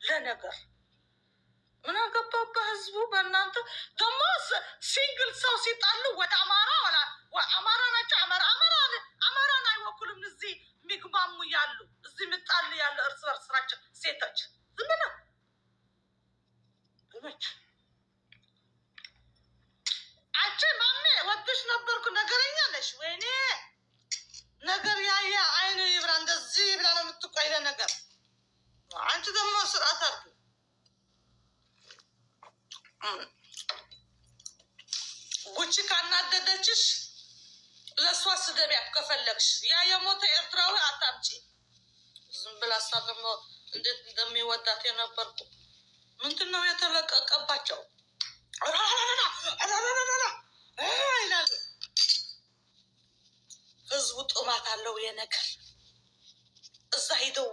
ለነገር ምን አገባው በህዝቡ በእናንተ ደግሞ single ሰው ሲጣሉ ወደ አማራ ወላ አማራ ናቸው። አማራ አማራ አማራን አይወክሉም። እዚህ የሚግማሙ ያሉ፣ እዚህ የሚጣሉ ያሉ እርስ በርስ ናቸው። ሴቶች ዝም ብለው ግመች። አንቺ ማሜ ወድሽ ነበርኩ። ነገረኛ ነሽ። ወይኔ ነገር ያየ አይኑ ይብራ። እንደዚህ ብላ ነው የምትቆይለ ነገር። አንቺ ደግሞ ስርዓት አድርጊ። ጉቺ ካናደደችሽ ለእሷ ስደቢያት ከፈለግሽ። ያ የሞተ ኤርትራዊ አታምጪ። ዝም ብላ እሷ ደግሞ እንዴት እንደሚወዳት የነበርኩ። ምንድን ነው የተለቀቀባቸው ይላሉ። ህዝቡ ጥማት አለው የነገር። እዛ ሂደው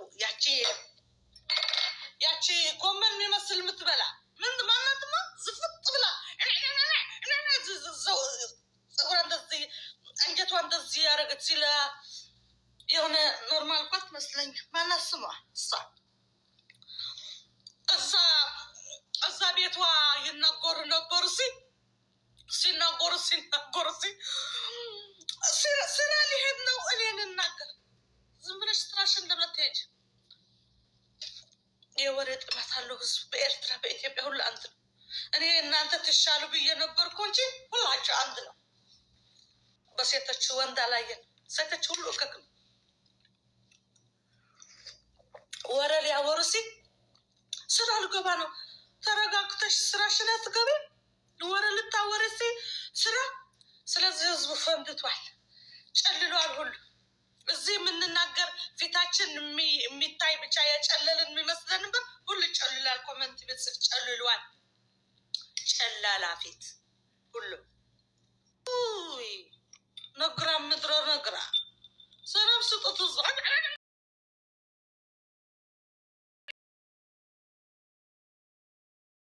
ያቺ ጎመን የሚመስል የምትበላ ምን ማናትማ ዝፍጥ ብላ ፀጉሯ እንደዚህ፣ አንገቷ እንደዚህ ያደረገች ሲለ የሆነ normal እኮ አትመስለኝም። ማናት ስሟ? እሷ እዛ ቤቷ ይናገሩ ነበሩ። ሲናገሩ ሲ ስራ ሊሄድ ነው። እኔ ልናገር፣ ዝም ብለሽ ስራሽን ለምን ትሄጂ? የወሬ ጥማት አለው ህዝቡ በኤርትራ በኢትዮጵያ ሁሉ አንድ ነው። እኔ እናንተ ትሻሉ ብዬ ነበርኩ እንጂ ሁላቸው አንድ ነው። በሴቶች ወንድ አላየን። ሴቶች ሁሉ እከክ ነው። ወሬ ሊያወሩ ሲ ስራ ልገባ ነው። ተረጋግተሽ ስራሽን አትገቢም? ወሬ ልታወሪ ሲ ስራ። ስለዚህ ህዝቡ ፈንድቷል፣ ጨልሏል። ሁሉ እዚህ የምንናገር ፊታችን የሚታይ ብቻ የጨለልን የሚመስለን ነበር። ሁሉ ጨልሏል። Comment ብጽፍ ጨልሏል። ጨላላ ፊት።